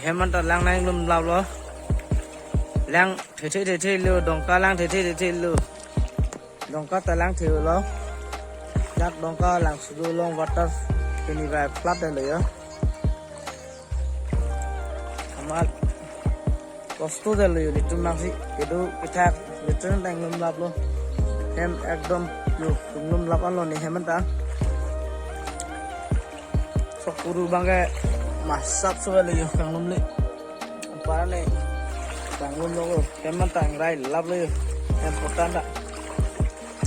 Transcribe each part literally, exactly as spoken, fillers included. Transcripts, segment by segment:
Hem anta lang nang lumlaplo. Lang thethe thethe lo, Dongka lang thethe thethe lo. Dongka ta langthe lo. Dak Dongka lang sudu along water pini bai flood lo yo. Amat kosto detlo yo, netum nangsi kedo kethak netum ta inglumlaplo. Hem ekdom yo, inglumlap anlo ne hem anta. Sok kuru abangke masap so lo yo, kanglumle. Para ne kanglumlo, hem anta ingrailaplo yo. Hem potan ta.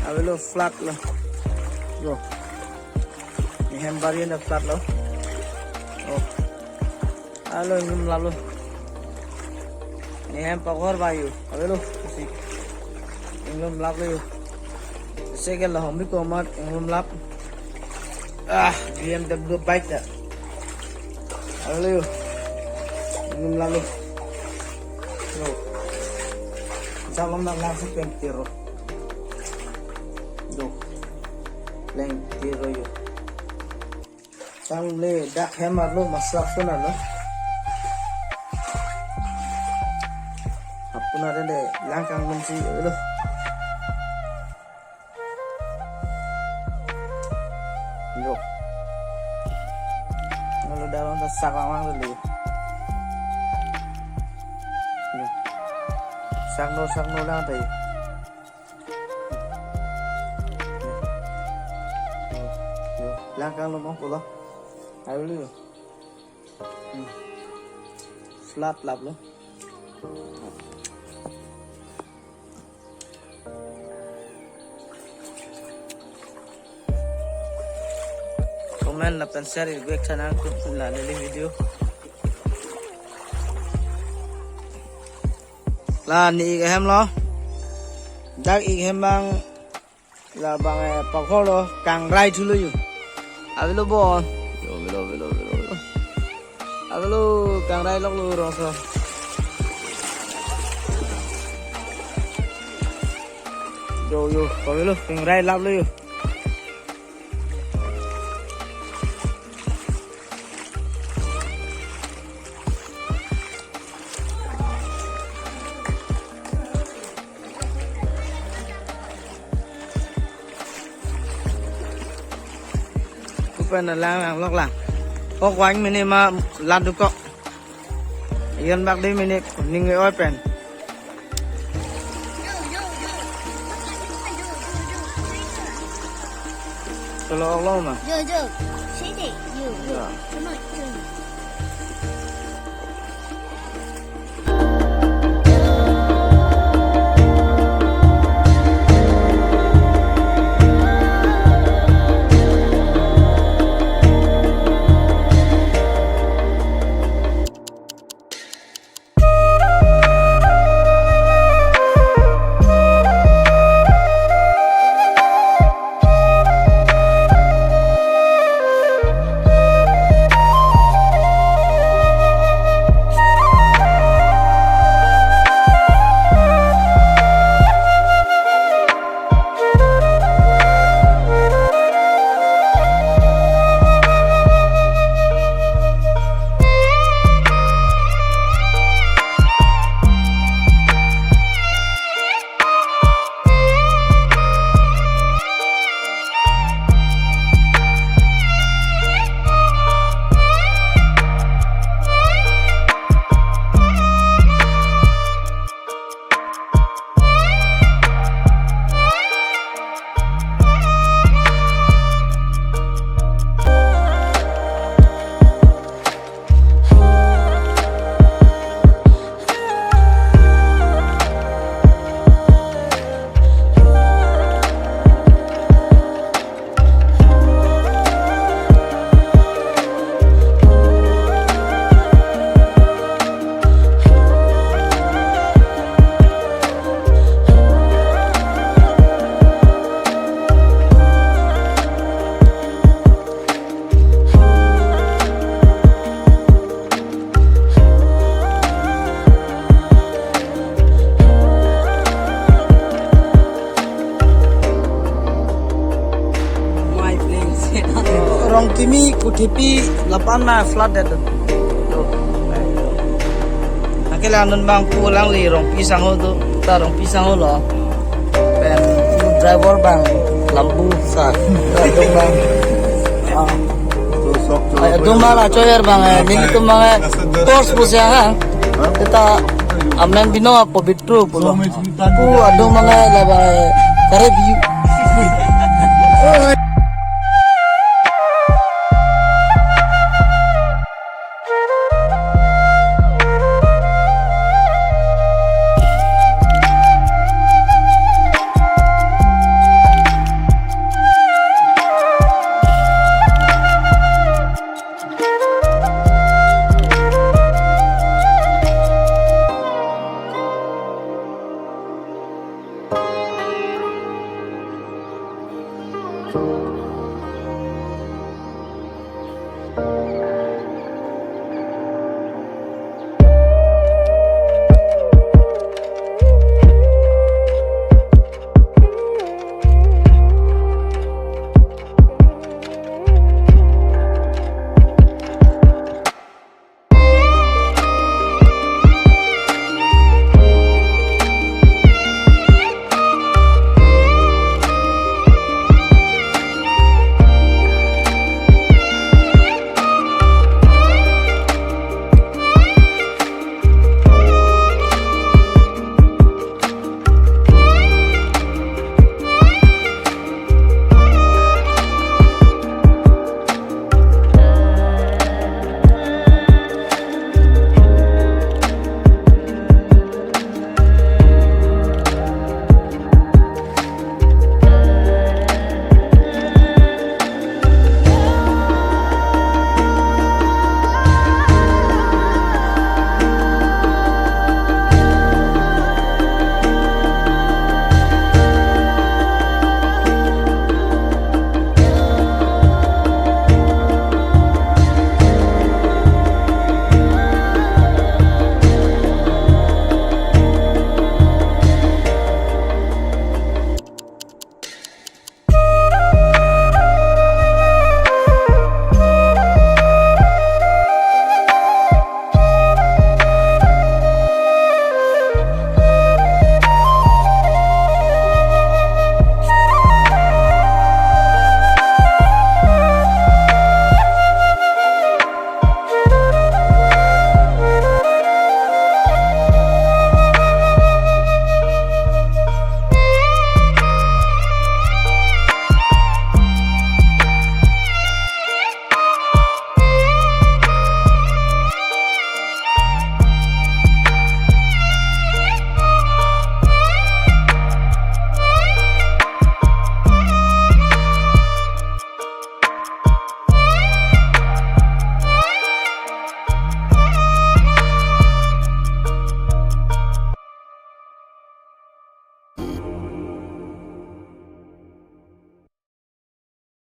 Avelo flood lo. Yo. Ne hem bari anta flood lo. Oh. Alo, inglumlaplo. Ne hem paghor ba yo. Avelo. Si. Inglumlaplo yo. Cycle lo, hom bi komat inglumlap. Ah, B M W bike ta. Avelo yo. Inglumlaplo. Yo. Jalan na lang si peng tiro. Yo. Leng tiro yo. Tang le dak hem arlo masap puna lo. Apuna de lang kanglum si lo. Yo. Lalu dalam ta sak lang lo. Yo. Sakno, sakno lang ta. Yo, lang kanglum pulo. Avelo yo. Hmm. Flood laplo. Comment lapen share ik bek tha nang tum la neli video. La ne ik ahem lo. Dak ik hem abang, labang, eh, paghor lo, kangrai thulo yo. Avelo bo. Yo, avelo, avelo, avelo, avelo. Avelo, kangrailoklo rongso. Yo, yo, avelo, kangrailaplo yo. Kupen lang lang lok lang. Kok wang mini ma ladukok. Iyan bak di mini ning oi pen. Kalau Allah mah. Yo, yo. Sini. Yo, yo. Ya. Come on, come on. Rongkimi, Kuthepi, lapu-an ma flooded. Kelang non bang pu alangli Rongpi sangho do, ta Rongpi sangho lo. Pen driver bang Lambu sir. Adung bang. Ah. Ai, adung bang la choyar bang, eh, nelitum bang, eh, torch pusi ha. Kita amen bino Pobitro pulo. Pu adung bang, eh, la bang, eh, kare bi.